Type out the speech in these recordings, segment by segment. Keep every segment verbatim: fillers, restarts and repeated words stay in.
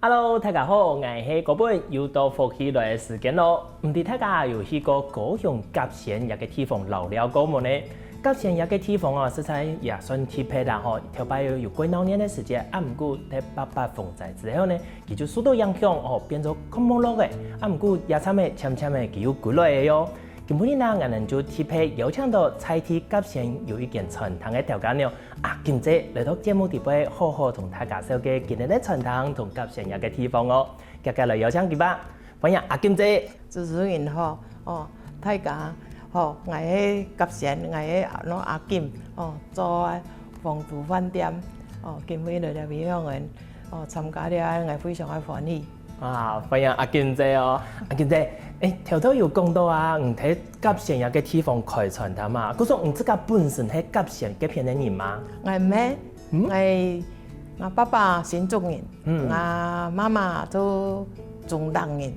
Hello，大家好，𠊎係高本，又到福氣來个時間咯。毋知大家有去過高雄甲仙這个地方遶尞過無呢？甲仙這个地方啊，實在也算特別啦吼。頭擺有過鬧熱个時節，啊毋過在八八風災之後呢，佢就受到影響哦，變做看無落个。啊毋過這站仔漸漸仔佢又歸來个喲。今晡日呢，𠊎等就特別邀請到在地甲仙有一間餐廳个頭家娘 阿金姐來到節目裡背，好好同大家紹介今日个餐廳同甲仙這个地方哦。遽遽來邀請佢吧，歡迎阿金姐。主持人好，哦，大家好，𠊎係甲仙，𠊎係阿金，哦，做黃都飯店，哦，今晡日來這位向人，哦，參加了，𠊎非常个歡喜。 啊，歡迎阿金姐哦。阿金姐，欸，頭頭有講到啊，你在甲仙這个地方開餐廳嘛，故所你自家本身係甲仙該片个人嗎？𠊎毋係，𠊎，𠊎爸爸新竹人，𠊎媽媽就中壢人，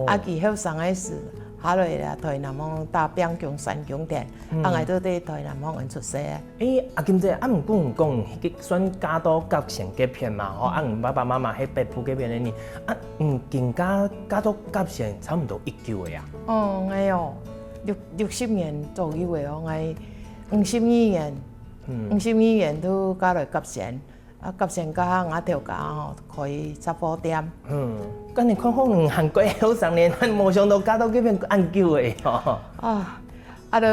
啊佢後生个時下來這台南項打拚降山降田，啊𠊎就在台南項出世个。 欸，阿金姐，啊毋過你講，你算嫁到甲仙該片嘛，吼，啊你爸爸媽媽係北部該片个人，啊你今嫁嫁到甲仙差毋多幾久了啊？哦，𠊎哦，六六十年左右个哦，𠊎五十二年，五十二年就嫁來甲仙，啊甲仙該下𠊎頭家吼開雜貨店。嗯，該你看好你還過後生呢，還無想到嫁到該片恁久个吼。啊， 啊都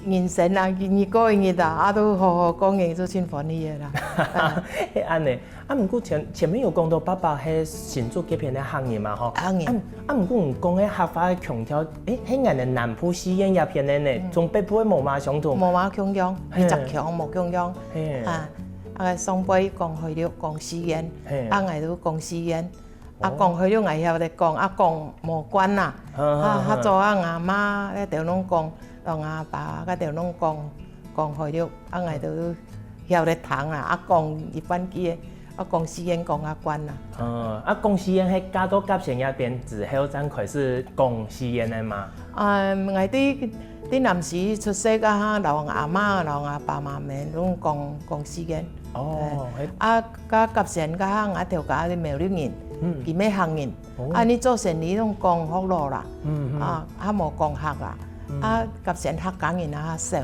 人生啊，日過一日啊，啊都好好過日就盡歡喜个啦。係恁仔，啊毋過前前面有講到爸爸係新竹該片个客人嘛吼，客人。啊啊毋過你講个客話个腔調，欸，係𠊎等南部四縣這片个呢，同北部个無麼相同。無麼共樣，係，一隻腔無共樣。係。啊，啊上輩講海陸講四縣，係。啊𠊎就講四縣。 啊講海陸𠊎曉得講，啊講無慣啦。啊較早啊𠊎媽該兜攏講，同𠊎爸該兜攏講講海陸，啊𠊎都曉得聽啦，啊講一半句仔，啊講四縣講較慣啦。嗯，啊講四縣係嫁到甲仙這片之後正開始講四縣个嘛？嗯，𠊎對對南市出世該下，摎𠊎阿媽摎𠊎爸媽乜攏講講四縣。哦，啊甲甲仙該下，𠊎頭家係苗栗人，佢乜客人，啊你做生理攏講福佬啦，啊較無講客啦，啊甲仙客家人也較少，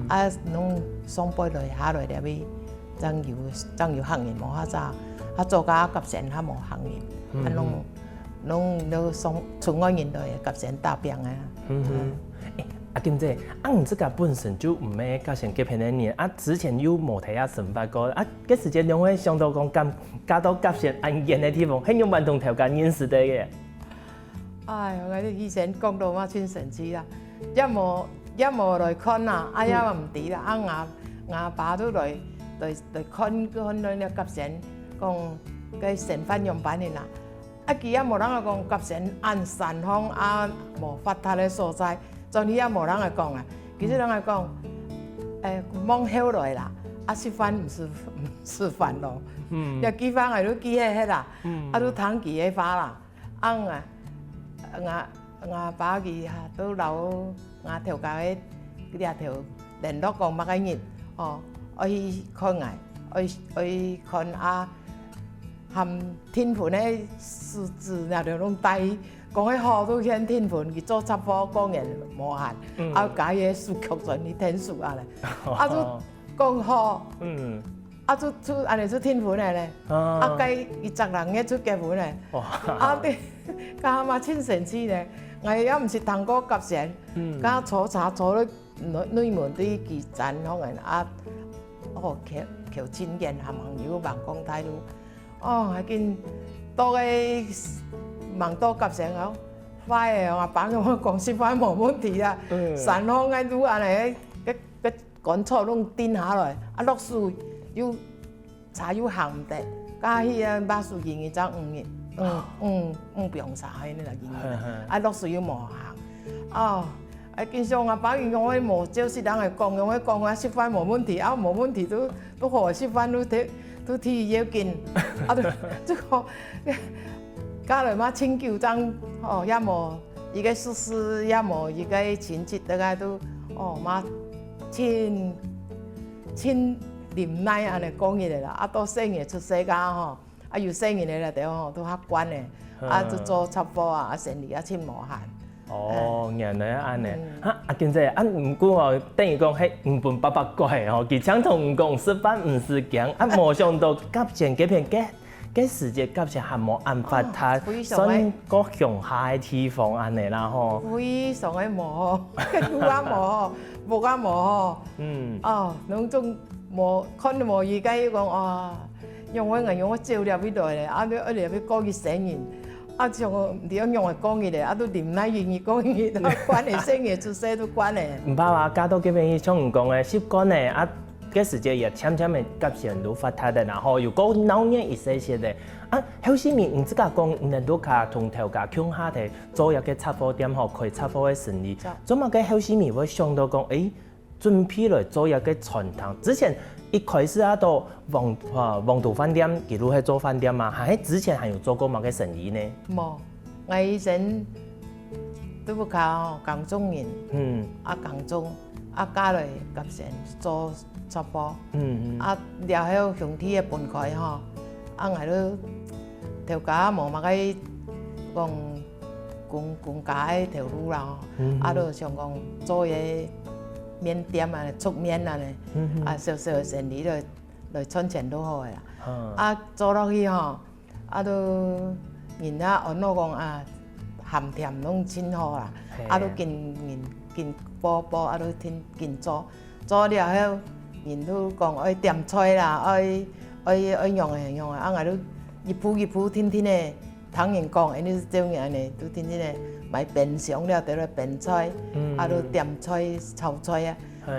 啊攏上輩來下來這位，正有正有客人無較早，較早該甲仙較無客人，啊攏 攏攏上出外人來甲仙打拚啊。嗯哼。欸，阿金姐，啊你自家本身就毋係甲仙該片个人，啊之前又無在該生活過，啊該時節仰會想到講嫁嫁到甲仙恁遠个地方，係仰般同頭家認識个？哎喲，𠊎以前講到嘛盡神奇啦，也無也無來看啦，啊也毋知啦，啊𠊎𠊎爸都來來來看看來了甲仙，講該生活仰般个啦。 啊佢也無同𠊎講甲仙恁山項啊無發達个所在，總係也無同𠊎講啊。佢就同𠊎講，欸，望後來啦，啊食飯毋使毋使煩惱。這句話𠊎都記歇歇啦，啊都聽佢个話啦。啊𠊎𠊎𠊎爸佢都摎 𠊎頭家个這頭聯絡講麼个日，哦，愛去看𠊎，愛愛看啊，含訂婚个書子這兜攏帶去，講个好都獻訂婚，佢做雜貨過年無閒，啊加佢个書局轉去𢯭手啊咧，啊就講好，嗯，啊就就恁仔就訂婚个咧，啊該一隻人月就結婚个，啊對，該嘛盡神奇呢，𠊎也毋識聽過甲仙，該坐車坐到 內內門對佢站項个啊，哦，轎轎盡遠，還吂有橫公大路。哦，還緊到个吂到甲仙哦，壞个，𠊎爸同𠊎講食飯無問題啊，山項个路恁仔，該該管草攏跌下來，啊落水又 車又行毋得，該去啊巴士經營正五日，五五五枋車去呢啦經營，啊落水又無行，哦，啊經常啊爸佢講話無照實人來講，講話講啊食飯無問題，啊無問題都都好食飯都提都提要緊，啊都就講，嫁來嘛親久正哦也無一個事事也無一個親戚，大家都哦嘛親 親忍耐恁仔過日仔啦，啊到細人出世該下吼，啊，有細人仔了，對吼，都較慣咧，啊，就做雜貨啊，啊，生理啊，盡無閒。哦，原來恁呢。哈，啊，金姐，啊，毋過哦，等於講，係毋分爸爸怪哦，佢常同你講，食飯毋使驚，啊，無想到甲仙該片，該，該時節甲仙還無恁發達，哦，非常的算過鄉下个地方恁呢啦吼。非常个無好，路也無好，屋也無好。嗯。哦，攏總無，看無伊，該講，哦， 仰會𠊎仰會走了起來咧，啊，你愛了去過日生人，啊，像講毋知愛仰會過日咧，啊，都臨來日日過日，都關咧，生日出世都關咧。毋怕啊，嫁到該片去，像你講个，習慣咧，啊，該時節也漸漸个甲仙都發達咧，然後又過鬧熱一些些咧。啊，後生人，你自家講，你兜較同頭家共下頭做一個雜貨店吼，開雜貨个生意，做麼个後生人會想到講，誒， 準備來做一個餐廳。之前一開始啊，到黃，啊，黃都飯店，佢就係做飯店嘛，還係之前還有做過麼个生意呢？無，𠊎以前都毋靠工種人，嗯，啊工種，啊嫁來甲仙做雜貨，嗯嗯，啊了後兄弟个分開吼，啊𠊎就頭家無麼个講 公，公家个頭路啦吼，啊，就想講做个麵店啊，粥麵啊呢，啊，小小个生理來，來賺錢就好个啦。啊，做落去吼，啊，就人家安到講啊，鹹甜攏盡好啦，啊，就緊人緊報報，啊，就緊緊做，做了後，人就講愛點菜啦，愛愛愛仰仔仰仔，啊，𠊎就一步一步定定个 聽人講，恁樣就照人恁樣，就天天个買冰箱了，就來冰菜，啊，就點菜、炒菜啊，嘿，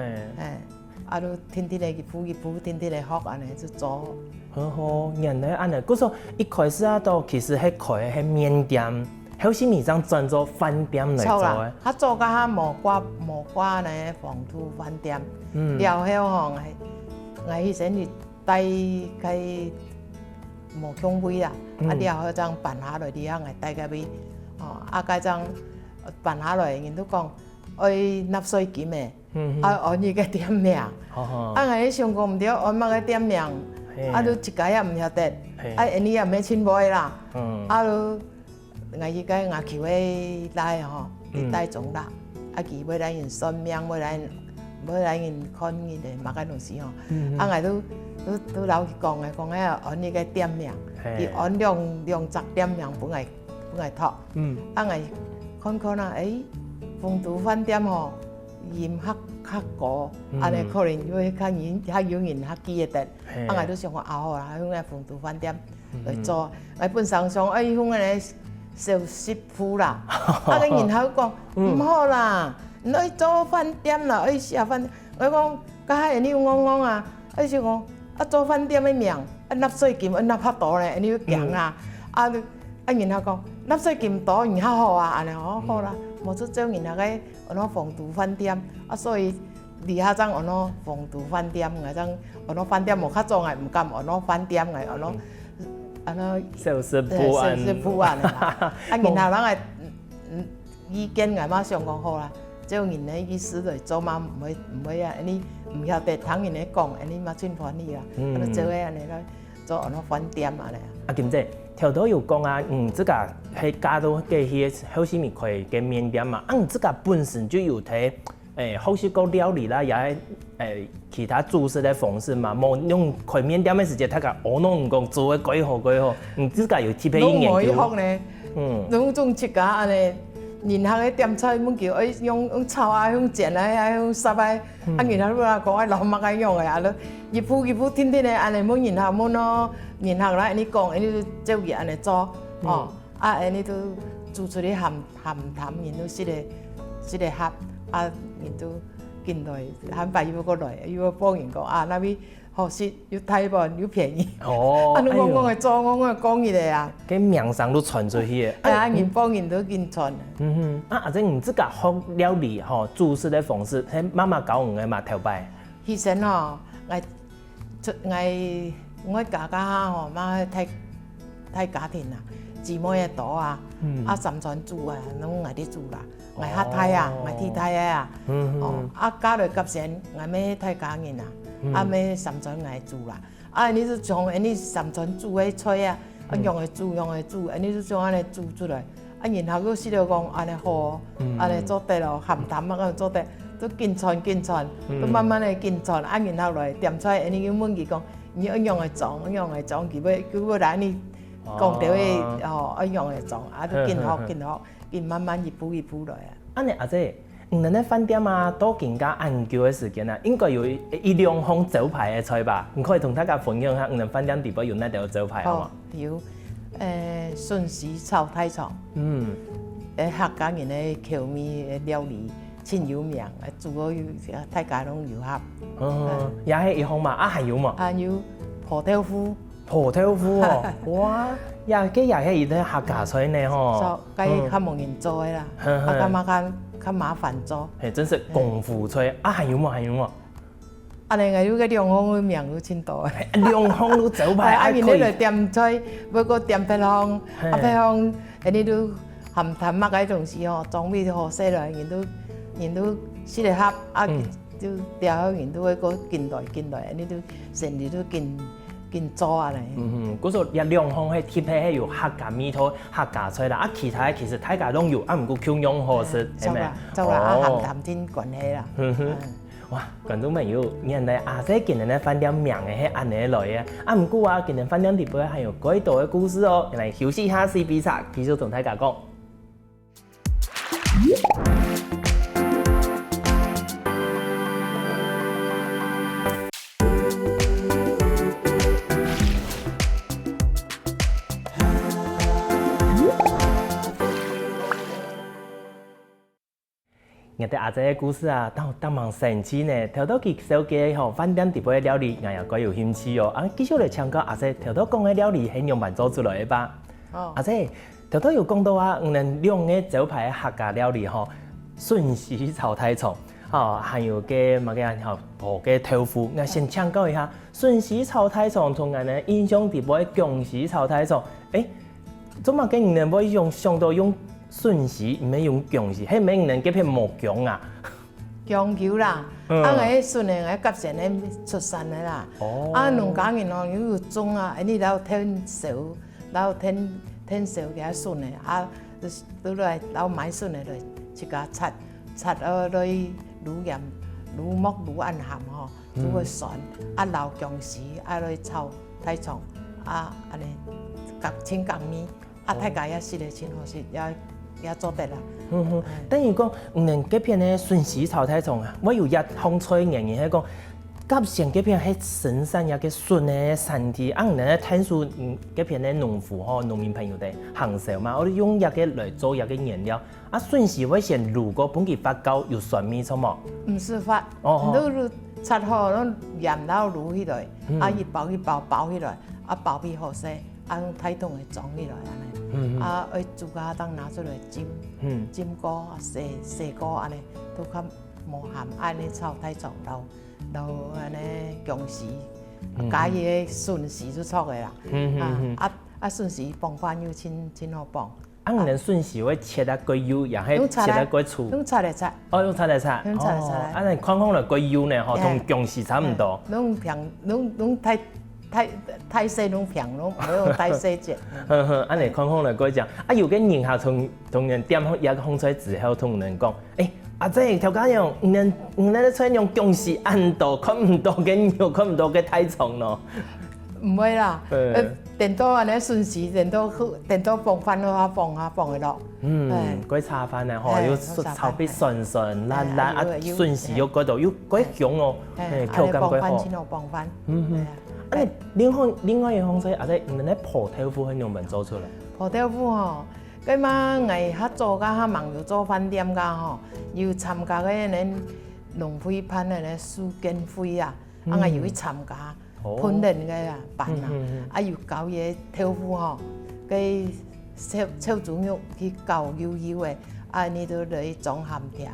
啊，就天天个一步一步，天天个學恁樣就做。好好，原來恁樣。故所一開始啊，都其實係開个係麵店，後尾正轉做飯店來做个。著啦，較早个較無掛無掛呢，黃都飯店，了後吼，𠊎𠊎以前就 戴該無共位啦，啊，了後正搬下來，了後𠊎戴該位，哦，啊，該正搬下來，人都講愛納稅金个，啊，安一個店名，啊，𠊎想講毋著安麼个店名，啊，都自家也毋曉得，啊，𠊎也毋係盡會啦，啊，都 𠊎去該𠊎舅个倈仔吼，佢戴中啦，啊佢會來人算命，會來會來人看人个麼个東西吼，啊𠊎都都都摎佢講个，講个安一個店名，佢安兩兩隻店名分𠊎分𠊎讀，啊𠊎看看啊，誒，豐都飯店吼，音較較高，恁呢可能因為較人較有人較記得，啊𠊎都想講啊好啦，用該豐都飯店。 來做。𠊎本成想愛用个小食鋪啦，啊，該人客講毋好啦，你愛做飯店啦，愛寫飯店。𠊎講，該下你有戇戇啊，愛想講啊做飯店个名，啊納稅金愛納較多呢，恁樣強啊。啊，啊人客講納稅金多，你較好啊，恁樣哦，好啦，無就照人客个 安到豐都飯店，啊，所以這下正安到豐都飯店，𠊎正安到飯店，無較早𠊎毋敢安到飯店，𠊎安到安到小食部恁，小食部恁啦。啊，然後人个意見𠊎嘛想講好啦，照人个意思來做嘛，毋會毋會啊，你毋曉得聽人个講，你嘛盡歡喜啊，啊，就做个恁呢咯。 做安到飯店恁呢。啊，金姐，頭頭有講啊，嗯，自家係嫁到該去後生人開个麵店嘛，啊，你自家本身就有在，誒，學習過料理啦，也係，誒，其他煮食个方式嘛，無用開麵店个時節，大家哦，攏講煮个蓋好蓋好，你自家有特別去研究？攏無去學呢，嗯，攏總自家恁呢，人客个點菜，問佢愛用用炒啊，用煎啊，還用煠啊，啊，然後啊講愛摎麼个樣个啊， 一步一步定定个恁呢問人客問咯，人客來恁呢講，恁呢就照佢恁呢做，哦，啊，恁呢就煮出去鹹鹹淡，人都食个食个合，啊，人都緊來，下擺又過來，又報人講啊，哪位好食又大碗又便宜，哦，啊，你戇戇个做，戇戇个講佢个啊。該名聲都傳出去个。啊，人報人都緊傳。嗯哼，啊，阿珍，你自家學料理吼，煮食个方式，係媽媽教你个嘛，頭擺？其實吼，𠊎 出𠊎𠊎家家下吼，嘛大大家庭啊，姊妹也多啊，啊三餐煮啊，攏𠊎在煮啦。𠊎較大啊，𠊎第大个啊，哦，啊嫁來甲仙，𠊎乜大家庭啊，啊乜三餐𠊎煮啦。啊，恁樣就從恁樣三餐煮个菜啊，啊，嗯。仰仔煮，仰仔煮，恁樣就從恁樣煮出來。啊，然後又識得講恁樣好哦，嗯。恁樣做得哦，鹹淡啊，恁樣做得，就緊摻緊摻，嗯。就慢慢个緊摻，啊，然後來點菜，恁樣又問佢講，你愛仰仔裝，愛仰仔裝，佢會，佢會來恁樣講到个，哦。哦，愛仰仔裝，啊，就緊學，呵，呵，呵。緊學。 佢慢慢一步一步來啊。恁樣，阿姊，你等个飯店啊，到今个恁久个時間啊，應該有一，一兩項招牌个菜吧？你可以同大家分享下，你等飯店底背有哪兜招牌好無？哦，有，呃，筍絲炒大腸。嗯。呃，客家人个口味个料理，真有名，呃，主要有，大家攏有合。哦，嗯。也係一項嘛，啊，還有無？還有破豆腐。 破豆腐哦，哇，也，該也係一個客家菜呢吼。做，該較無人做个啦，嗯。啊，較麻煩，較麻煩做。嘿，真係功夫菜。啊，還有無？還有無？恁樣，𠊎有个兩項个名有真多个。兩項都招牌，哎，啊，愛開。人咧來點菜，愛過點別項，嘿。啊，別項，恁樣都鹹淡麼个東西吼，裝備好勢了，人都，人都食得合，啊，嗯。就了後人都會過緊來，緊來，恁樣都生理都緊 緊做啊咧。嗯哼，故所這兩項係特別係有客家味道、客家菜啦，啊，其他个其實大家攏有，啊，毋過共樣好食，嗯，係無？著啦，著啦，啊，哦。鹹淡真關係啦。嗯哼。嗯。哇，觀眾朋友，原來阿姊今日个飯店名个係恁樣來个，啊，毋過啊，今日飯店底背還有幾多个故事哦，來休息一下，四杯茶，繼續同大家講。 𠊎兜阿姊个故事啊，當，當蠻生趣呢。頭到佢紹介吼，飯店底背个料理，𠊎也蓋有興趣哦。啊，繼續來請教阿姊，頭到講个料理係仰般做出來个吧？哦。阿姊，頭到有講到啊，你等兩個招牌个客家料理吼，筍絲炒大腸，吼，還有个麼个啊，吼，烰个豆腐。𠊎先請教一下，筍絲炒大腸同𠊎等印象底背个薑絲炒大腸，誒，做麼个你等會用，想到用筍絲，毋係用薑絲？係毋係你等該片無薑啊？ 薑有啦，嗯。啊，𠊎个筍呢，𠊎甲仙仔出產个啦。哦。啊，農家人哦，又有種啊，恁呢摎𢯭手，摎𢯭，𢯭手个筍呢，啊，就，就來摎買筍呢，來自家切，切了來滷鹽，滷莫滷恁鹹吼，嗯。就會酸，啊，摎薑絲，啊，來炒大腸，啊，恁呢，較，清較味。 啊，哦。大家也食了真好食，也，也做得啦。嗯哼，嗯。等於講，你等該片个筍絲炒大腸啊，會有一項菜，原因係講，甲仙該片係生產一個筍个產地，啊，你等个𢯭手，嗯，該片个農夫吼，農民朋友在行銷嘛，𠊎用一個來做一個原料。啊，筍絲會先滷過，分佢發酵，有酸味著無？毋使發，哦，哦。你就切好，摎鹽摎滷起來，嗯。啊，一包一包包起來，啊，包皮好勢。 啊，用大桶个裝起來恁呢。嗯，嗯。啊，愛煮啊，當拿出來浸，嗯。浸過，啊，洗，洗過恁呢，都較無鹹，恁呢炒大腸摎，摎恁呢薑絲，嗯，嗯。加一個筍絲就著个啦。嗯，嗯，啊，嗯。啊，啊，筍絲傍飯又真，真好傍。啊，你等筍絲會切啊較幼，也係切啊較粗？用切个，用切个切。 哦，用切个切。用切个切。哦，恁呢看起來較幼呢，吼，哎。同薑絲差毋多。哎，攏平，攏，攏大，大，大細攏平，攏毋會用大細隻。呵呵，恁呢看起來較靚。啊，有个人客同，同人點一項菜之後，同人講：「欸，阿姊，頭家娘，你等，你等个菜仰薑絲恁多，看毋到个肉，看毋到个大腸咯。」毋會啦，嗯。呃，顛倒恁呢順序，顛倒，顛倒傍飯落去，傍下傍下落。 嗯，哎。較麻煩个吼，哎，又炒，較麻煩，炒到酸酸辣辣，哎，有，啊，有，順序又較多，又較香哦，哎，哎，口感較好。哎，傍飯，盡好傍飯。嗯哼。哎呀。啊，你另外，另外一項菜，啊，在你們个烰豆腐係仰般做出來？烰豆腐吼，該嘛，𠊎較早个較吂有做飯店个吼，有參加个呢，農會辦个呢，暑建會啊，啊，𠊎有去參加。 哦。分人个啊，辦啊，嗯，嗯，嗯。啊，有搞个豆腐吼，該臭，臭豬肉去搞幼幼个，啊，你就來裝鹹甜，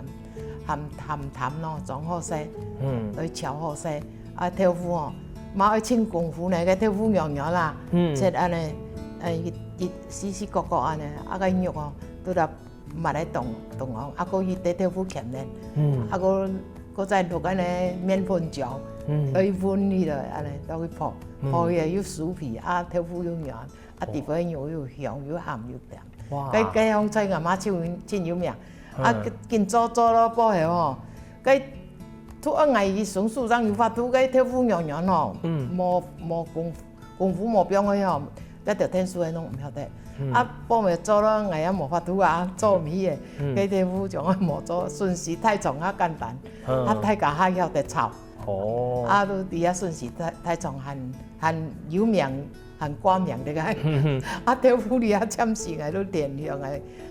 鹹，鹹淡咯，裝好勢，嗯。來炒好勢。啊，豆腐吼，嘛愛盡功夫呢，該豆腐軟軟啦，嗯。切恁呢，呃，一，一，四四角角恁呢，啊，該肉哦，都得 抹來凍，凍哦，啊，過去在豆腐鉗呢，嗯。啊，過个再落恁呢面粉漿，嗯，來搵起來，恁呢落去烰，嗯，烰起來又酥皮，啊豆腐又軟，啊，哦，底背肉又香又鹹又甜。哇，該該項菜𠊎媽真真有名，啊，嗯，緊做做到背後吼，該都愛𠊎个孫孫正有法度，該豆腐軟軟吼，嗯，無無功夫。 功夫無放个吼，該條電視个攏毋曉得。嗯，啊，報名做了，𠊎也無法度啊，做毋起个。嗯，該豆腐從來無做，順序太長較簡單，嗯，啊，大家較曉得炒。哦，啊，都知啊順序太太長，還還有名，還掛名个。啊，豆腐裡啊，暫時𠊎都練了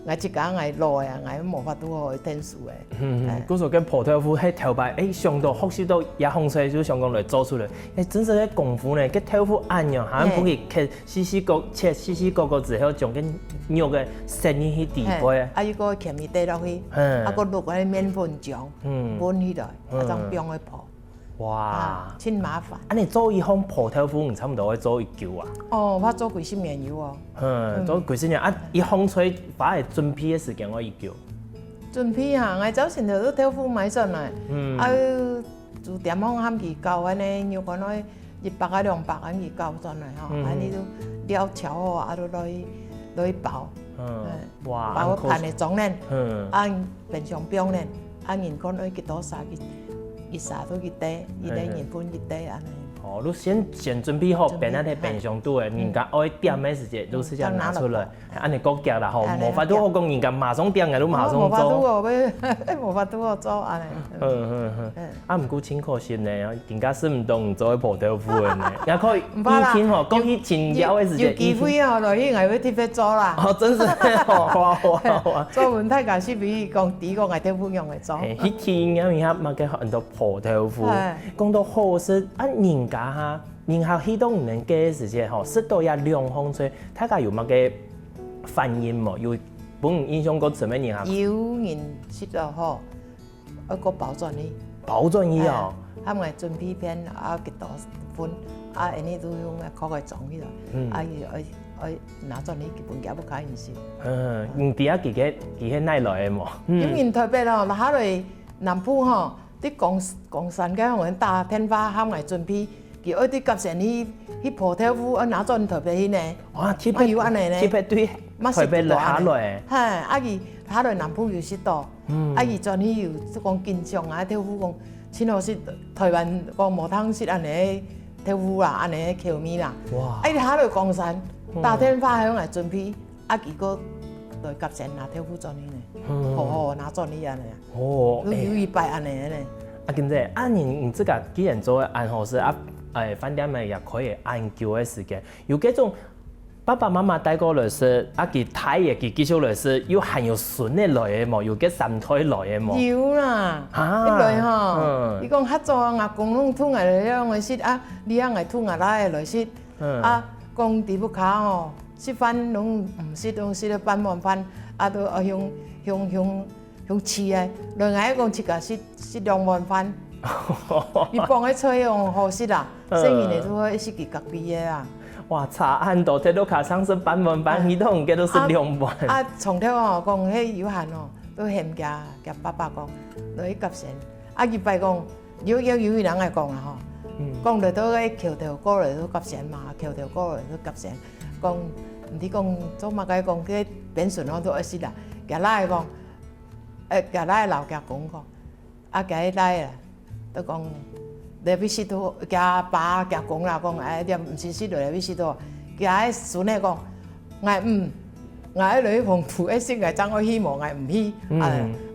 ，𠊎𠊎自家𠊎老个啊，𠊎無法度好電視个。 嗯，嗯，故所該烰豆腐，係頭擺，欸，想到學習到這項菜，就想講來做出來。欸，真實个功夫呢，該豆腐恁樣，還分佢切細細个，切細細个个之後，將該肉个塞入去底背。啊，又過芡米滴落去，嗯，啊，過落該面粉漿，嗯，搵起來，啊，正放去烰。哇，啊，真麻煩。啊，你做一項烰豆腐，你差不多會做幾久啊？哦，𠊎做幾十年有哦。嗯，做幾十年啊，一項菜花个準備个時間愛幾久？ 準備啊，𠊎朝晨頭都豆腐買轉來，嗯，啊，就點項喊佢攪，恁呢肉乾愛一百啊兩百恁佢攪轉來吼，嗯，恁呢都料調好啊，都來來包，嗯，哇，包个盤个裝呢，嗯，啊，冰箱放呢，啊，人乾愛幾多儕，一儕都幾多，一個人分幾多恁呢。哦，都先先準備好，冰啊，在冰箱肚个，人家愛點个時節，都直接拿出來。 恁呢較遽啦吼，無法度好講人家馬上點，𠊎都馬上做。無法度哦，無法度好做恁呢。嗯嗯嗯。啊，毋過真可惜呢，人家食毋到你做个烰豆腐个呢，也可以以前吼，講起盡料个時節，有機會哦，落去𠊎會特別做啦。哦，真是哦，哇哇哇！做分大家食，比如講，知講𠊎豆腐用个做。去體驗一下麼个很多烰豆腐。講到好食啊，人家哈，人家去到你們个時節吼，食到這兩項菜，大家有麼个 反應無？有分你印象較深个人啊？有人食了吼，愛過包轉去。包轉去哦。喊𠊎準備片啊，幾多份啊，恁呢都用个殼个裝起來，啊，愛愛拿轉去分佢屋下人食。嗯，你知啊，佢个佢个哪來个無？有人特別哦，下來南部吼， 在岡岡山个，𠊎打電話喊𠊎準備，佢愛對甲仙去去烰豆腐，愛拿轉台北去呢。哇，特別有恁呢呢，特別對台北來下來。嘿，啊佢下來南部有食到，啊佢轉去有講經常啊，豆腐講真好食，台灣講無通食恁呢豆腐啦，恁呢口味啦。哇，啊佢下來岡山打電話喊𠊎準備，啊佢个來甲仙拿豆腐轉去呢，好好拿轉去恁呢。 哦，有有一擺恁呢呢。啊，金姐，啊你你自家既然做恁好食啊，欸，飯店个也開恁久个時間，有該種爸爸媽媽帶過來食，啊佢大个佢繼續來食，又還有孫仔來个無？有該三代來个無？有啦，啊，一來吼，佢講較早啊，阿公攏渡𠊎來用个食啊，你啊𠊎渡𠊎倈仔來食，啊，講在屋下吼，食飯攏毋食，攏食了半碗飯，啊，都愛向向向 用試个，來𠊎講自家食食兩碗飯。佢放个菜用好食啦，細人仔都會食佢隔壁个啊。哇，差恁多，在屋下常食半碗飯，佢都毋記得食兩碗。啊，從頭哦，講該有閒哦，都喊厥厥爸爸講，來去甲仙。啊，一擺講，有有有人來講啊吼，講來到該橋頭過來到甲仙嘛，橋頭過來到甲仙，講毋知講做麼个講，該邊順哦都愛食啦，厥倈仔講。 欸，厥倈仔摎厥公講，啊，厥倈仔啊，就講，你愛食都，厥爸厥公啦講，欸，你毋食食落來愛食都，厥个孫仔講，𠊎毋，𠊎愛落去紅土，愛食𠊎正愛去無，𠊎毋去。啊，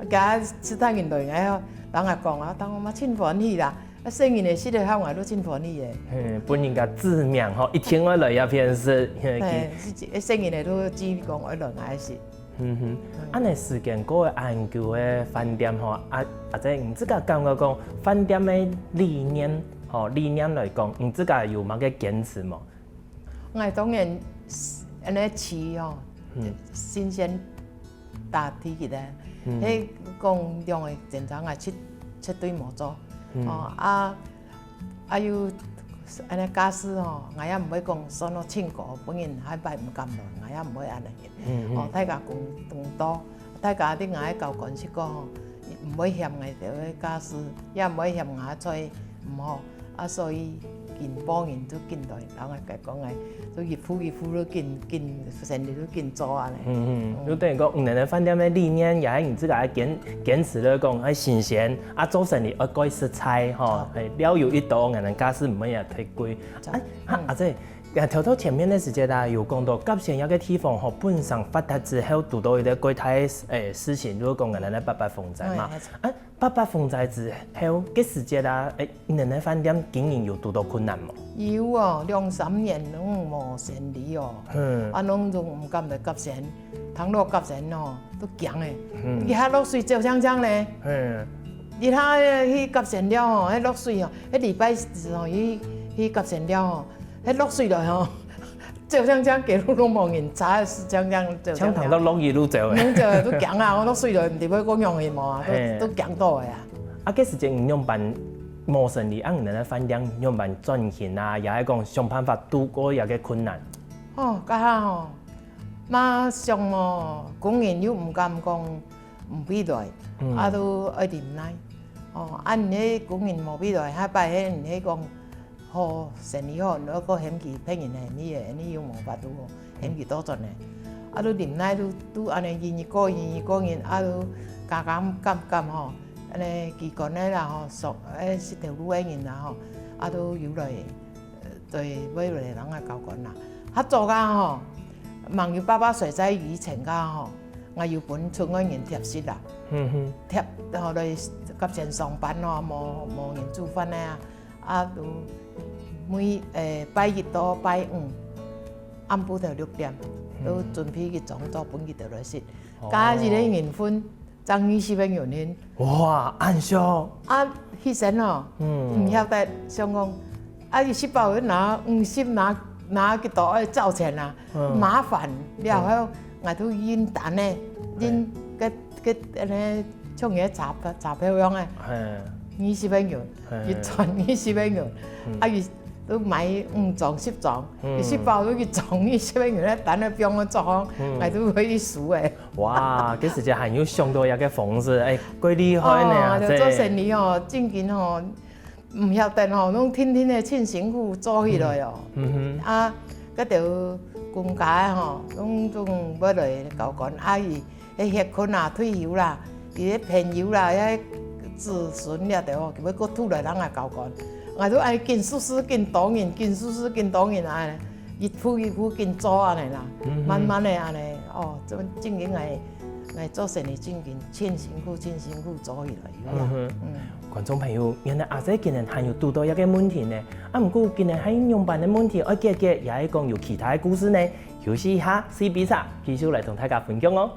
厥其他人來，𠊎人也講啊，當我嘛真歡喜啦，啊，細人仔食得好，𠊎都真歡喜个。嘿，分人家指名吼，一定愛來這片食，嘿，細人仔都指講愛來𠊎食。 嗯哼，恁呢時間過个恁久个飯店吼，啊，阿姊，你自家感覺講飯店个理念吼，理念來講，你自家有麼个堅持無？𠊎當然恁呢試吼，新鮮打第一个，係講兩个煎炒𠊎絕絕對無做，哦，啊， 啊又恁呢家私吼，𠊎也毋會講算到清高，分人下擺毋敢來，𠊎也毋會恁呢。哦，大家講當多，大家對𠊎个教官食過吼，毋會嫌𠊎兜个價數，也毋會嫌𠊎个菜毋好，啊，所以緊報人就緊來，人个講个，就一步一步就緊緊生理就緊做啊咧。嗯嗯，就等於講，你兜个飯店个理念，也係你自家个堅堅持來講，愛新鮮，啊，做生理愛過實在吼，哦，係料有一道，𠊎兜價數毋會也忒貴。哎，哈，阿姊， 啊，頭頭前面个時節啊，有講到甲仙這个地方吼，本身發達之後，堵到一個幾大个，欸，事情，就係講𠊎兜个八八風災嘛。哎，啊，八八風災之後，該時節啊，欸，你兜个飯店經營有堵到困難無？有哦，兩三年攏無生理哦。嗯。啊，攏總毋敢來甲仙，聽到甲仙哦，都驚欸。嗯。一下落水走淨淨咧。嗯。一下去甲仙了吼，該落水哦，該禮拜日哦，去去甲仙了吼， 該落水來吼，走淨淨街路攏無人，車係淨淨走淨淨。像聽到落雨就走欸。攏走都驚啊！𠊎落水來，毋知會過仰去無啊？都，嘿，都驚到个啊！啊，該時節你仰般無生理，啊，你兜个飯店仰般轉型啊，也係講想辦法度過這个困難？哦，該下吼，嘛想哦，工人又毋敢講毋會來，嗯，啊，都愛忍耐。哦，啊，你該工人無會來，下擺係你該講 好，生理好，你愛過喊佢別人喊你个，你又無法度，喊佢倒轉來。啊，都忍耐都，都恁樣，一日過一日過日，啊，都加加減減吼，恁樣機關个啦吼，屬，欸，食頭路个人啦吼，啊，都有來，呃，對，尾來人啊交關啦。較早个吼，還有爸爸睡在以前个吼，𠊎有分村外人貼食啦，嗯哼，貼，吼，來甲仙上班咯，無，無人煮飯个啊。 啊，都每，欸，拜一到拜五，暗晡頭六點，嗯，都準備去裝做分佢兜來食。哦。加一個人份，正二十個銀銀。哇，恁少！啊，起先哦，嗯，毋曉得，想講，啊，佢食飽拿五十，拿，拿幾多愛找錢啊，嗯，麻煩了後，嗯，𠊎都印單呢，印个，个，恁樣，像个查，查票樣个，嘿，二十個銀銀。 嘿。佢賺二十個銀銀，嗯，啊，佢都買五張、十張，嗯，佢食飽都去裝二十個銀銀，等下放个桌項，嗯，𠊎都會去數欸。哇，該時節還有想到這个方式，欸，幾厲害呢，哦，就做生理哦，正經哦，毋曉得哦，攏定定个盡辛苦做起來哦。嗯哼。啊，該兜公家个吼，攏總會來交關，啊，佢 該歇睏啊，退休啦，佢个朋友啦，該子孫了兜哦，佢會過渡來人啊交關。𠊎都愛緊速速緊多人，緊速速緊多人啊，一步一步緊做恁樣啦，嗯哼，慢慢个恁樣，哦，做正經个，來做生理正經，盡辛苦，盡辛苦做起來有啦。嗯哼。嗯。觀眾朋友，原來阿姊今日還有堵到一个問題呢，啊，毋過今日還有仰般个問題愛解決，也係講有其他个故事呢？休息一下，四杯茶，繼續來同大家分享哦。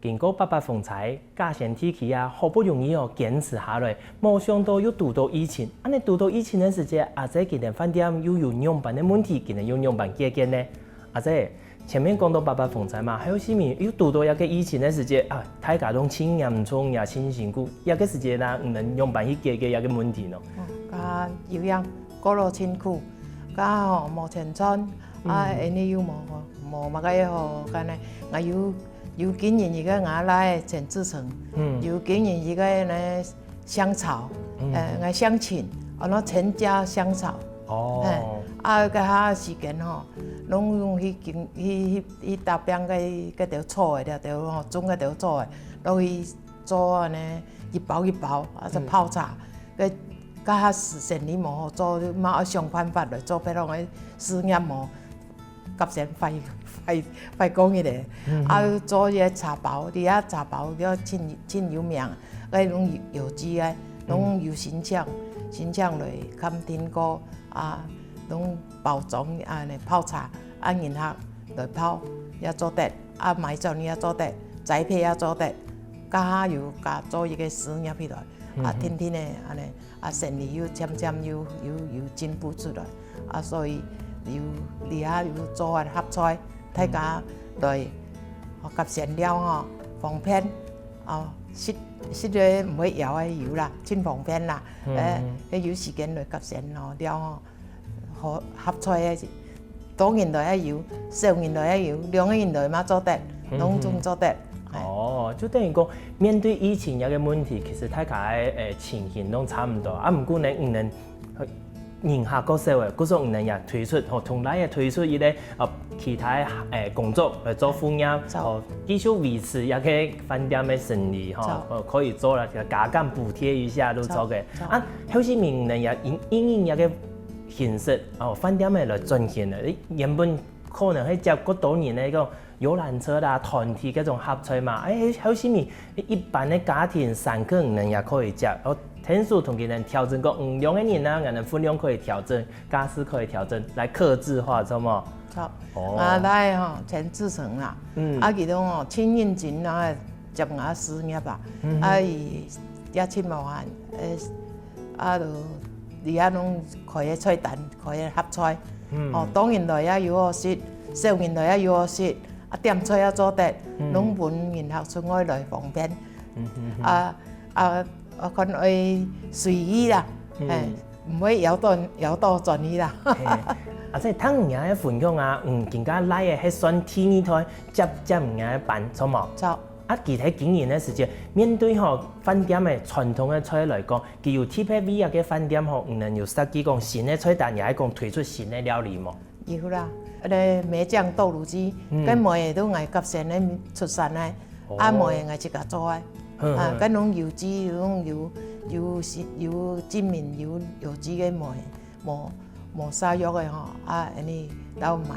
經過八八風災，甲仙地區啊，好不容易哦堅持下來，無想到又堵到疫情。恁呢堵到疫情个時節，阿姊佢兜飯店又有仰般个問題，佢兜又仰般解決呢？阿姊，前面講到八八風災嘛，還有後面又堵到這个疫情个時節啊，大家都盡嚴重也盡辛苦。這个時節啦，你兜仰般去解決這个問題呢？哦，該有影，過了辛苦，該吼無錢賺，啊，嗯，恁呢又無，無麼个好，恁呢，𠊎有 有經營一个𠊎倈仔陳志成，嗯，有經營一个呢香草，嗯，呃，𠊎鄉情，安到陳家香草。哦。嘿，啊，該下時間吼，攏用去經，去，去，去打拚个，該條草个，條條吼，種該條草个，落去做呢，一包一包，啊，就泡茶。嗯。該，該下時生理無好做，嘛愛想辦法來做別項个事業無。 甲仙壞，壞，壞講起來，嗯哼，啊，做一个茶包，佇遐茶包了盡，盡有名，該攏有，有機个，攏有新鮮，新鮮來看蘋果啊，攏包裝啊，來泡茶，啊，人客來泡也做得，啊，買轉也做得，栽培也做得，加下又加做一个事業起來，啊，嗯哼，天天个安尼。 啊，生理又漸漸又，又，又進步出來，啊，所以又，這下又做下合菜，大家來哦，夾先尞吼，方便，哦，食，食个毋會枵个油啦，真方便啦。嗯。欸，該有時間來夾先哦，尞吼，好，合菜个，多人來也有，少人來也有，兩個人來嘛做得，嗯。攏總做得。欸。哦，就等於講，面對疫情這個問題，其實大家个，欸，情形攏差毋多。啊，毋過呢，你等 人客較少个，故所你等也推出，吼，同來也推出一個，呃，其他，欸，工作來做副業，著。吼，繼續維持這個飯店个生理，吼，著。呃，可以做了，加減補貼一下都做个。著，著。啊，後續你等也因，因應這個形式，哦，飯店个來轉型了。原本可能會接較多人个一個 遊覽車啦、團體該種合菜嘛，欸，後續你一般个家庭三個人也可以接，哦，天數同佢等調整講，嗯，兩個人啊，𠊎等分量可以調整，家私可以調整，來客製化，著無？著。哦。啊，來吼，全製成啦。嗯。啊，佢都吼，盡認真啊，接𠊎事業啊，嗯。啊，佢也盡無閒，欸， 啊，就佇遐攏開个菜單，開个合菜。嗯。哦，多人來也有好食，少人來也有好食，啊，點菜也做得，嗯。攏分人客出外來方便。嗯哼哼。啊，啊，啊，看愛隨意啦，嗯。嘿，毋會枵到，枵到轉去啦。嘿，啊，這聽你个分享啊，嗯，今下來个係算第二代接，接你个班，著無？著。 啊，其實經營个時節，面對吼飯店个傳統个菜來講，佢有特別為這個飯店吼，你等有設計講新个菜單，也係講推出新个料理無？有啦，該个梅醬豆乳雞，嗯。該梅仔都𠊎夾先个出產个，哦。啊，梅仔𠊎自家做个，嗯，啊，嗯。該種有機，有種有，有，有證明有，有機个梅，無，無殺藥个吼，啊，恁呢，然後買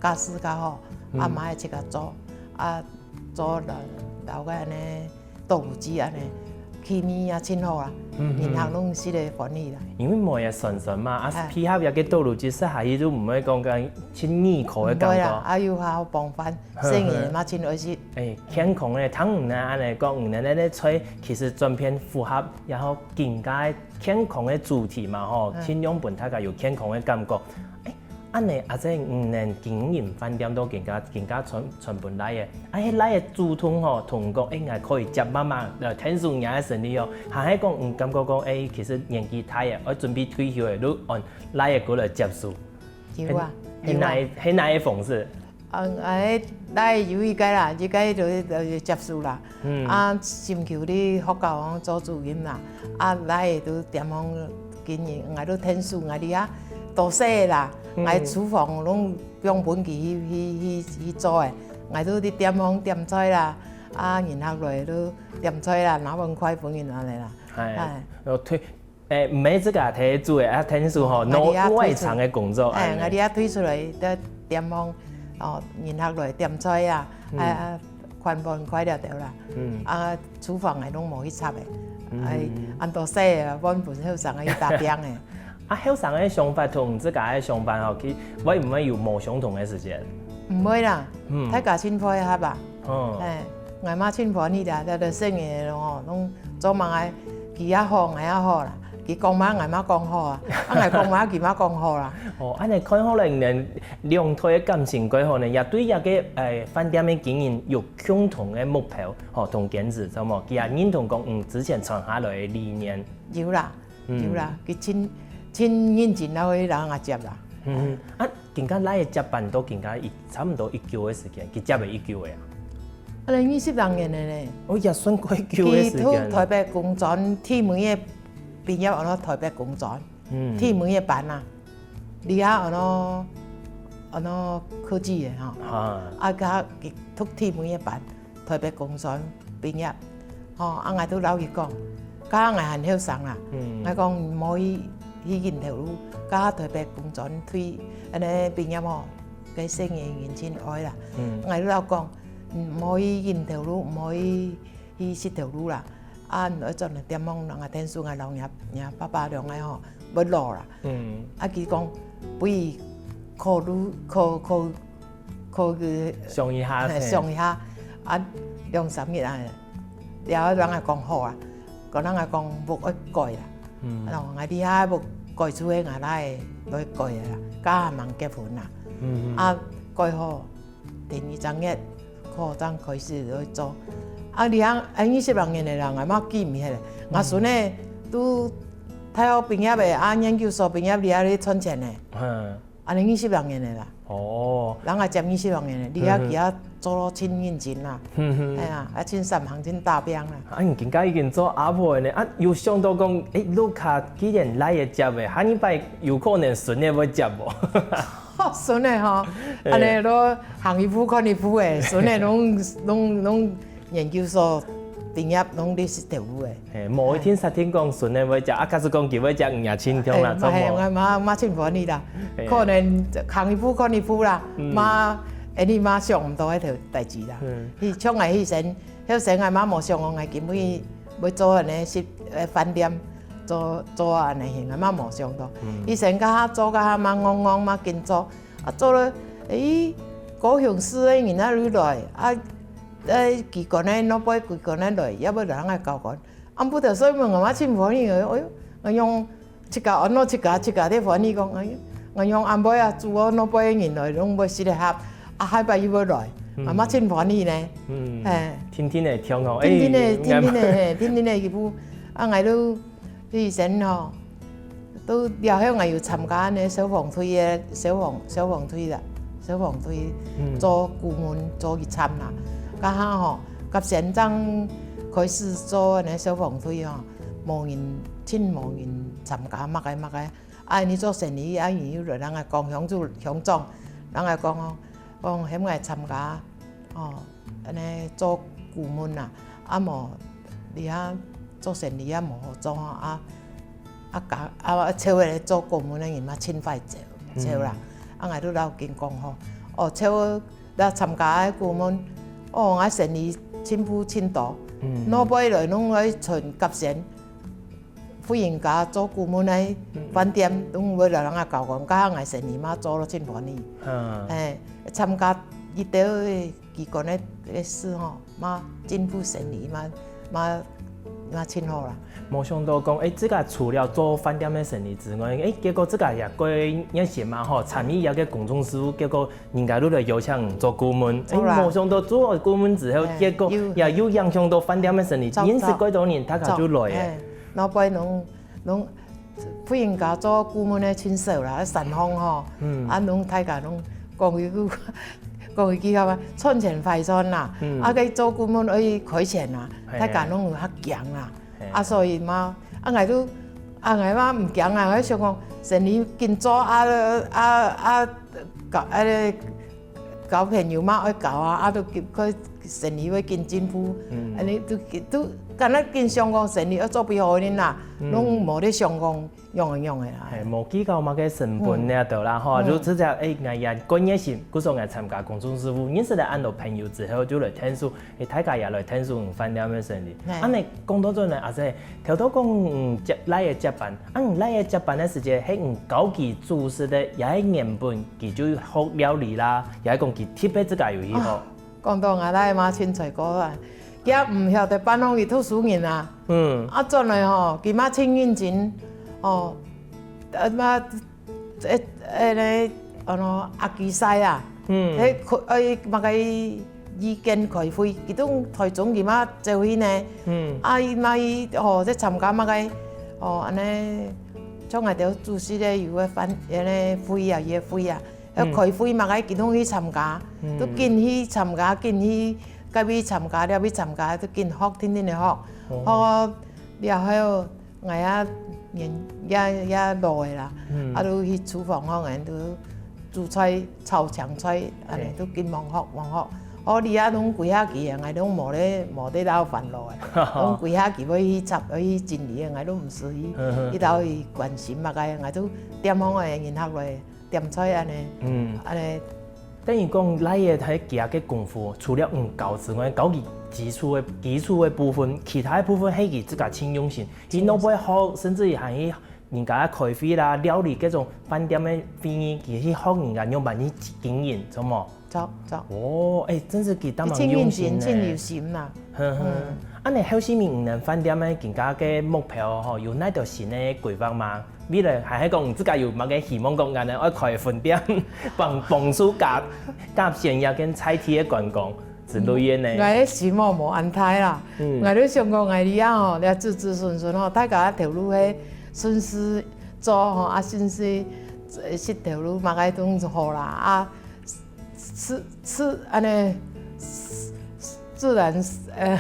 價數較好，啊，嗯。買自家做，啊， 做摎，摎个恁呢豆乳雞恁呢，氣味也盡好啊，嗯哼。人客攏食得歡喜啦。因為梅仔酸酸嘛，啊，哎。配合這個豆乳雞食下去就毋會講講盡膩口个感覺。毋會啦，啊，又好傍飯，呵呵。細人嘛盡愛食。欸，健康个，聽你恁呢講，你恁呢个菜其實轉變符合，然後更加健康个主題嘛吼，嗯。盡量分大家有健康个感覺。欸， 恁呢，啊，這你等經營飯店都更加，更加傳，傳本來个。啊，該來个主動吼，同講，欸，𠊎可以接慢慢，呃，天數若个生理哦。還係講，嗯，感覺講，欸，其實年紀大个，愛準備退休个，就按來个過來接受。有啊，係，係哪一，有啊。係哪一方式？嗯，欸，來有一個啦，一個就，就接受啦。嗯。啊，尋求你學校做主任啦。啊，來个都點樣 經營，𠊎都天數，𠊎佇遐做事啦，嗯。𠊎廚房攏放分佢去，去，去，去做个，𠊎都佇店方點菜啦，啊，人客來都點菜啦，拿碗筷分人恁呢啦。哎，哎。要推，哎，毋係自家提煮个，啊，天數吼，哎，𠊎佇遐推出。外場个工作，哎，恁呢。𠊎佇遐推出來，在店方，哦，人客來點菜啊，嗯。哎，啊， 款款快了掉啦。嗯。啊，廚房个攏無去插个。嗯。哎，恁多細个，阮分後生个去打拚个。啊，後生个想法同自家个想法吼，佢會毋會有無相同个時間？毋會啦，嗯。大家盡配合啊。哦。哎，𠊎嘛盡歡喜啦，這个細人仔吼，攏做麼个，佢也好，𠊎也好啦。佢講麼个，𠊎嘛講好啊。啊，𠊎講麼个，佢嘛講好啦。哦，恁呢看好了，你等兩代个感情幾好呢，也對這个，哎，飯店个經營有 共同个目標，吼，同堅持，著無？佢也認同講，嗯，之前傳下來个理念。有啦，嗯。有啦，佢盡，盡認真啊，會摎𠊎接啦。嗯，啊，今下來个接班到今下一，差毋多一久个時間，佢接了一久个啊。啊，二十零年了呢。哦，也算過久个時間。佢讀台北工專，第一个畢業安到台北工專。 嗯。第一个班啊，你啊，安到，安到科技个吼。啊。啊，佮佢讀第一个班，台北工專畢業。吼，啊，𠊎都摎佢講，該𠊎還後生啦。嗯。𠊎講，毋好去，去認頭路，佮台北工專退，恁呢畢業吼，該細人仔真愛啦。嗯。𠊎都摎講，嗯，毋好去認頭路，毋好去，去識頭路啦。 啊，毋愛轉來店方，人啊，天數𠊎摎若，若爸爸兩个吼，會老啦。嗯。啊，佢講，不如考慮，考，考，考慮，想一下，嘿，嘿。想一下。啊，兩三日啊，了，人啊講好啊，講人啊講屋愛改啦。嗯。啊，𠊎這下屋改出去，𠊎來，來改啦，佮阿嬤結婚啦。嗯，嗯。啊，改好，第二隻月，課正開始來做。啊，這下，啊，二十零年个啦，𠊎嘛記毋起來。𠊎孫仔都大學畢業个，啊，研究所畢業，這下咧賺錢呢。嗯。恁呢二十零年个啦。哦。人也接二十零年个，這下佢也做到盡認真啦。嗯哼。哎呀，啊，盡三項，盡打拚啦。啊，你今下已經做阿婆呢，啊，有想到講，誒，屋下既然倈仔接个，下二擺有可能孫仔會接無？ 孫仔吼，嘿。恁呢都行一步看一步誒，孫仔攏，攏，攏研究所畢業，攏咧食豆腐誒。嘿，無一定確定講孫仔會接，啊，假使講佢會接，你也盡暢啦，嘿，做無？嘛，嘿，嘛，嘛盡歡喜啦。嘿。可能行一步看一步啦，嗯。嘛，恁呢嘛想毋到該條代誌啦。嗯。佢像𠊎以前，後生𠊎嘛無想講𠊎今晡日會做恁呢食，呃，飯店，做，做恁呢形，𠊎嘛無想到。嗯。以前該下做該下嘛戇戇嘛緊做， 啊，做了，誒，高雄市个人啊，又來，啊，誒，機關个，老輩機關个來，也要來人个交關。啊，毋得，所以𠊎嘛盡歡喜个，哎喲，𠊎用自家安到自家，自家在歡喜講，哎喲，𠊎用安排啊，煮哦，老輩个人來，攏會食得合，啊，下擺又要來，嗯。啊，嘛盡歡喜呢。嗯。嘿。天天个暢哦，天天个，誒，天天个，嘿，天天个一步，啊，𠊎都，以前吼， 都了後，𠊎有參加恁呢消防隊个消防，消防隊啦，消防隊嗯。做顧問，做一站啦。該下吼，甲仙正開始做恁呢消防隊吼，無人，盡無人參加麼个麼个。啊，你做生理，啊，人又來人來講，鄉長，鄉長，人來講哦，講喊𠊎參加 哦，恁呢做顧問啊，啊無，這下做生理也無好做吼，啊，啊，甲，啊，招个做顧問个人嘛盡快招，招啦。嗯。啊，𠊎都摎佢講吼，哦，招來參加个顧問，哦，𠊎生理進步盡多，嗯。老輩來攏愛揣甲仙， 婦人家做顧問个嗯。飯店，攏會來人家交關，加上𠊎生理嘛做了真歡喜。嗯。嘿，參加一兜个機關个，个事吼，嘛進步生理嘛，嘛，嘛真好啦。無想到講，誒，自家除了做飯店个生理之外，誒，結果自家也過熱心嘛吼，參與這个公眾事務，結果人家都來邀請做顧問，誒，好啦。無想到做了顧問之後，嘿，結果又，也又影響到飯店个生理，早，因此過多年大家就來了。早，嘿。 老輩攏，攏，婦人家做顧問个盡少啦，散放吼，嗯。啊，攏大家攏講一句，講一句話嘛，賺錢快賺啦，嗯。啊，該做顧問愛開錢啦，嘿。大家攏有較驚啦，嘿。啊，所以嘛，啊，𠊎都，啊，𠊎嘛毋驚啊，𠊎想講，生理緊做啊，啊，啊，搞，啊， 交朋友嘛愛交啊，啊都緊，佢生理會緊進步，嗯。恁呢都緊，都敢若緊想講生理愛做比好个啦，嗯。攏無咧想講樣个樣个啦。嘿，無計較麼个成本嗯。那兜啦，吼，嗯。就直接，誒，𠊎也過熱心，故所𠊎參加公眾事務，認識了恁多朋友之後，就來𢯭手，誒，大家也來𢯭手你飯店个生理。嘿。恁呢講到這呢，阿姐，頭頭講，嗯，接，倈仔接班， 啊，你倈仔接班个時節，係你教佢煮食个，也係原本佢就學料理啦，也係講佢特別自家有去學？啊，講到𠊎倈仔嘛，凊彩講啊，佢也毋曉得半路去讀書人啊。嗯。啊，轉來吼，佢嘛真認真，哦，啊嘛，誒，誒，呢，安到阿基師啊，嗯。誒，開，誒，麼个 意見開會，佢都台中佢嘛走去呢。嗯。啊，佢嘛去，吼，在參加麼个，哦，恁呢，像𠊎兜主席个有个飯，恁呢會啊，佢个會啊，要嗯。開會麼个，佢都去參加，嗯。都緊去參加，緊去，該位參加，了位參加，都緊學，天天个學。哦。學了後， 𠊎也年也也老个啦，嗯。啊，就去廚房吼，𠊎就煮菜、炒青菜，恁呢嘿。就緊忙學忙學。哦，你啊，攏歸下去啊，𠊎攏無咧無咧摎煩惱个，攏歸下去愛去插，愛去整理个，𠊎都毋使去，嗯哼。去摎去關心麼个，𠊎就店方个人客來 點菜恁呢，嗯。恁呢。等於講，倈仔在佢个功夫，除了毋教之外，教佢基礎个，基礎个部分，其他个部分係佢自家盡用心。佢攏會學，甚至於還去人家開會啦、料理各種飯店个會議，佢去學人家仰般去經營，著無？著，著。哦，誒，真係佢當蠻用心呢。佢盡用心，盡有心啦。 呵呵。嗯。恁呢後續明年飯店个今下个目標吼，有哪兜新个規劃嗎？未來還係講自家有麼个希望講，恁呢愛開分店，幫，幫助甲，甲仙這間在地个觀光，是累个呢。 𠊎个心哦無恁大啦，嗯𠊎就想講𠊎這下吼，這子子孫孫吼，大家頭路係順勢做吼，啊順勢呃食頭路，麼个都好啦，啊自自恁呢自然呃，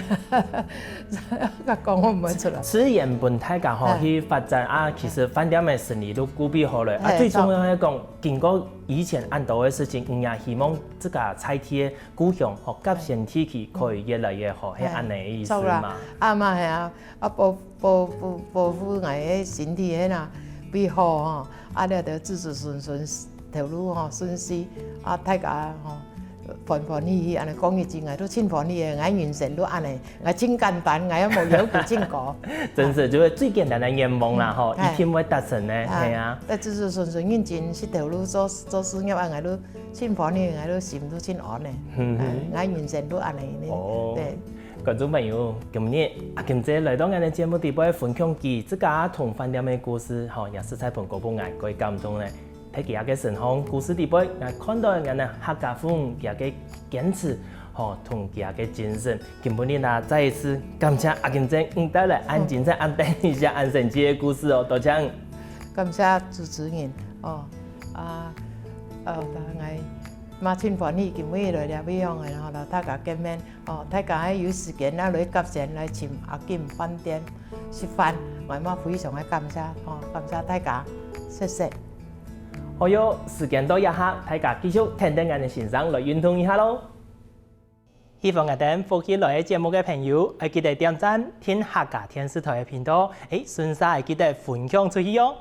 講毋會出來。資源分大家吼哎去發展啊，其實飯店个生理都顧備好了啊。哎最重要係講，經過以前恁多个事情，你也希望這個在地个故鄉吼，甲仙地區可以越來越好，係恁呢个意思著啦嘛？啊嘛係啊，啊保保保保護𠊎个身體个啦，比好吼，啊了得子子孫孫頭路吼順勢，啊大家吼歡歡喜喜，恁呢講一句，𠊎都盡歡喜个，𠊎人生都恁呢，𠊎盡簡單，𠊎也無要求盡高。真是就係最簡單个願望啦吼，嗯一定會達成个，係啊。啊子子孫孫認真食頭路做做事業啊，𠊎都盡歡喜，𠊎都心都盡安个，嗯哼哎，𠊎人生都恁呢呢，哦對。 觀眾朋友，今日阿金姐來到𠊎个節目底背分享佢自家同飯店个故事，吼，也實在分高分𠊎蓋感動呢。在佢个身上故事底背，𠊎看到𠊎个客家風佢个堅持，吼，同佢个精神。今晡日啊，再一次感謝阿金姐你帶來恁精彩、恁得人惜、恁生趣个故事哦，多謝。感謝主持人哦，啊，呃，𠊎嘛盡歡喜今晡日來這位用个，然後同大家見面。 哦，大家有時間啊，來甲仙來尋阿金飯店食飯，𠊎嘛非常个感謝，吼，感謝大家，謝謝。好喲，時間到這下，大家繼續跈等𠊎个先生來運動一下咯。喜歡𠊎等福氣來个節目个朋友，愛記得點讚、訂客家電視台个頻道，誒，順續愛記得分享出去哦。